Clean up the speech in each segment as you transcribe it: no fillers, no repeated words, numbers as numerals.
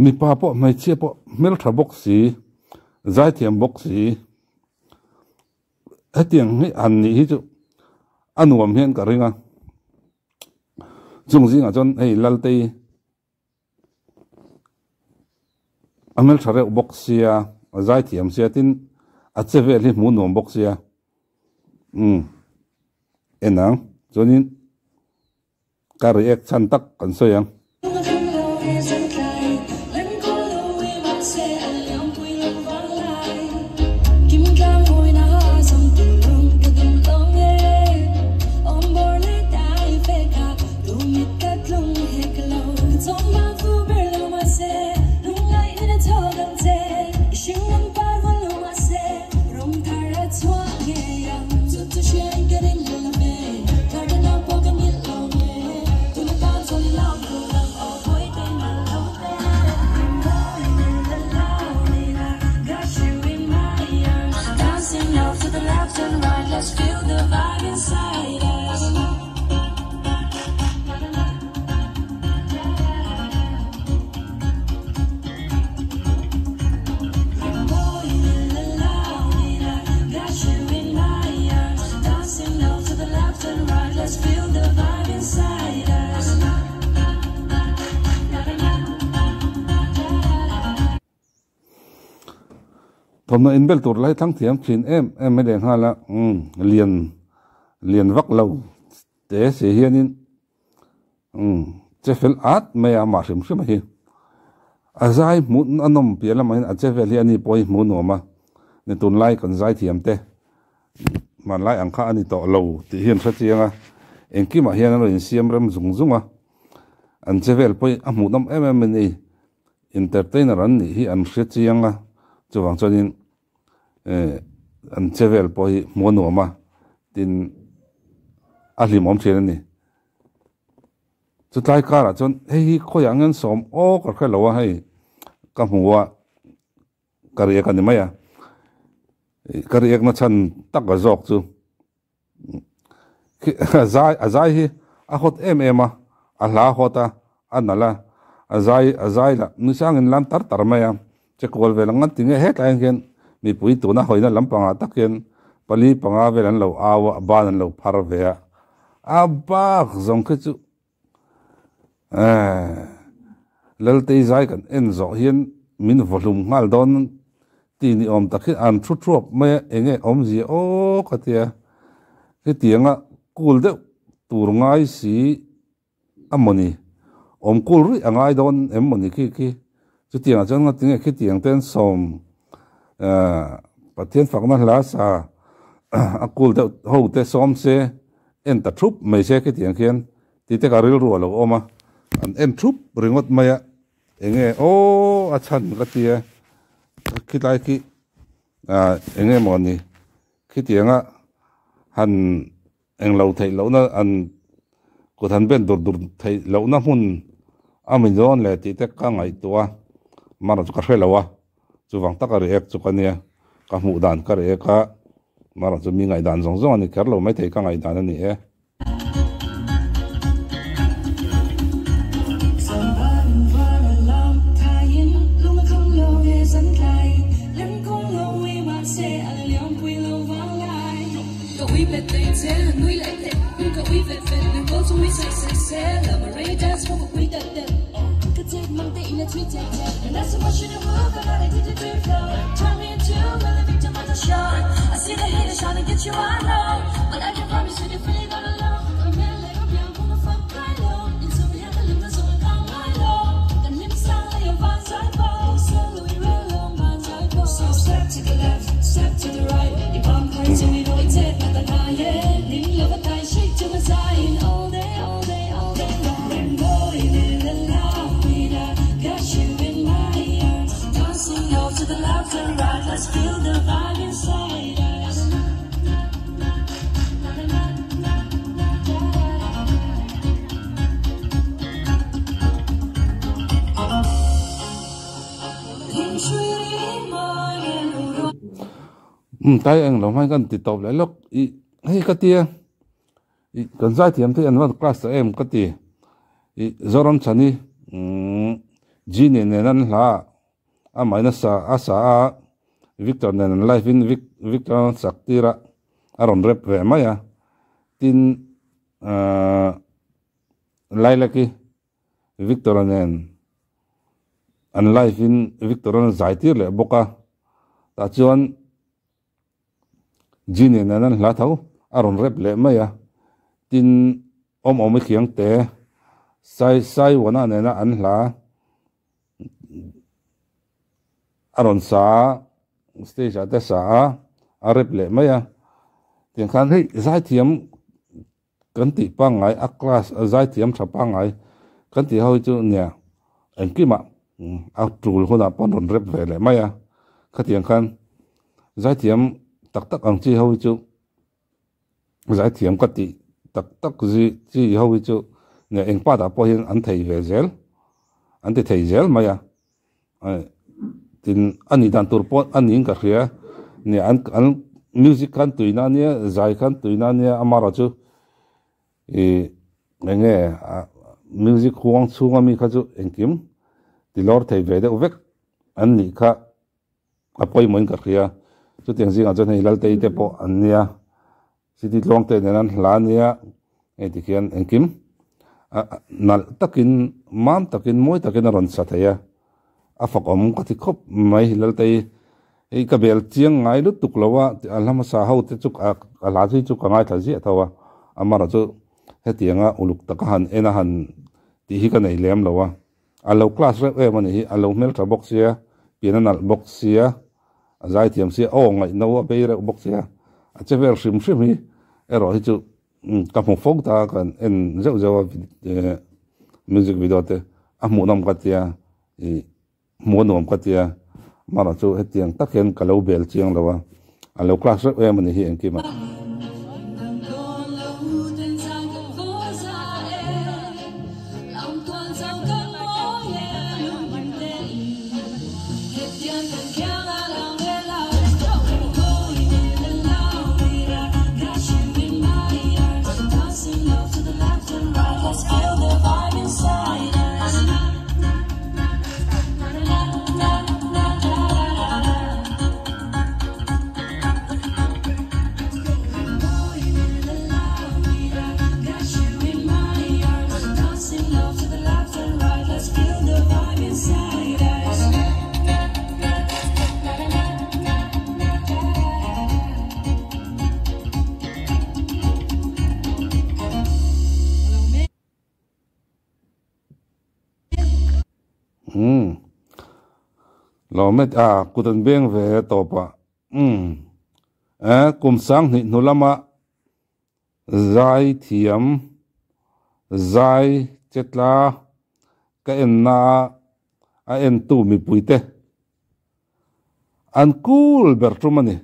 Mipa pawh hmeichhia pawh hmeltha bawk si, zaithiam bawk si, hetiang hi han nih hi chu a nuam hian ka ring a. Chung zingah chuan hei Laltei a hmeltha reuh bawk sia, a zaithiam sia tin a che vel hi hmuh nuam bawk sia. Umm en ang chuanin. Ka react chhan tak kan sawi ang. Thawmhnaw inbel tur lai thlang thiam thin em em mai leh nghal a, umm lian lian vak lo te si hianin umm che fel at mai a mah hrim hrim a hi. A zai hmuh a nawm piah lamah hian a che vel hi a ni pawh hi hmuh nuam a, ni tunlai kan zai thiam te. Hmanlai ang kha a ni tawh lo tih hi an hre chiang a, engkimah hian an rawn insiam rem zung zung a, an che vel pawh hi a hmuhnawm em em a ni. Entertainer an nih hi an hre chiang a, chuvang chuanin eh an che vel pawh hi hmuh a nuam a, tin a hlimawm thin a ni. Chutlai karah chuan hei hi khawiah nge an sawm aw ka hre lo a hei ka hmu a. Ka riak a ni mai a, ka riakna chhan tak a zawk chu a zai a zai hi a hawt em em a, a hla hawt a, a nalh a, a zai a zai lah nusangin lam tar tar mai a, che kual vel ang an ti nge hetlai ang hian mipui tuna hawina lampangah tak hian pali panga vel an lo au a, ban an lo phar ve a, a bak zawng khi chu Laltei zai kan en zawh hian min vawhlum nghal dawn tih ni awm tak hi an thu thuap mai a, enge awmzia aw ka tia. Hetianga kul deuh tur ngai si a mawni, awm kul ruih a ngai dawn em mawni khi khi. Chutiangah chuan ngatinge khitiang te an sawm Pathian fakna hla sa a kul deuh ho te sawm se En ta thup mai se khitiang khian ti te ka rilru a lo awm a, an en thup ringawt mai a, enge aw a chhan ka ti a, khilai khi ah enge maw ni khitianga han englo theih lohna an kut han ben dur dur theih lohna hmun a mi dawn leh tih te ka ngaihtuah a, mara chu ka hre lo a, chuvang taka react chu ka nia, ka hmuh dan ka react a. Mara chu mi ngaihdan zawng zawng a ni kher lo maithei ka ngaihdan a ni e. Umm tai eng lo hmai kan ti tawp leh lawk ih hei ka tia ih kan zaithiam te an van class ta em ka ti ih Zoramchhani umm. Genie nen an hla amahin a sa a sa a Victor nen an live in Victor an sak tir a a rawn rap ve mai a tin ahh Lilac i Victor a nen an live in Victor an zai tir leh bawk a tah chuan Genie nen an hla tho a rawn rap leh mai a tin awm awm i khiang te Sai Saiwana nena an hla a rawn sa a stage ah te sa a a rap leh mai a tiang khan hei zaithiam kan tih pangngai a class a zaithiam tha pangngai kan tih ho hi chu nia engkimah a tul hunah pawh an rawn rep ve leh mai a khatiang khan zaithiam tak tak ang chi ho hi chu zaithiam ka tih tak tak zi chi ho hi chu nia eng part ah pawh hian an thei ve zel an ti thei zel mai a tin a nih dan tur pawh a niin ka hria nia an an music khan tuina ania zai khan tuina ania amaherawhchu ih eng nge music huang chhunga mi kha chu engkim ti lawr thei ve deuh vek an nih kha a pawimawhin ka hria chutiang zingah chuan hei Laltei te pawh an nia City tluang te nen an hla ania hei ti khian engkim nalh takin mam takin mawi takin a rawn sa thei a a fakawm ka ti khawp mai Laltei hei ka bel chiang ngai lutuk lo a a hla hmasa ho te chu a hla chu chu ka ngaithla ziah tho a amaherawh chu hetianga uluk taka han en a han tih hi ka nei lem lo a. A lo class reuh em a nih hi, a lo hmeltha bawk sia, pian a nalh bawk sia, a zaithiam sia, aw ngaihno a bei reuh bawk sia, a che vel hrim hrim hi erawh hi chu ka hmu fo ta ka en zeuh zeuh a music video te a hmuhnawm ka tia ih hmuh a nuam ka tia amaherawh chu hetiang tak hian ka lo bel chiang lo a, a lo class reuh em a nih hi engkim ah. Umm Lawmet a kut an beng ve tawp a umm eh kum sanghnih hnu lama Zaithiam zai che tla ka enna a a entu mipuite an cool ber tum a ni.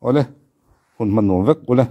Awle, hun hman nuam vek ule.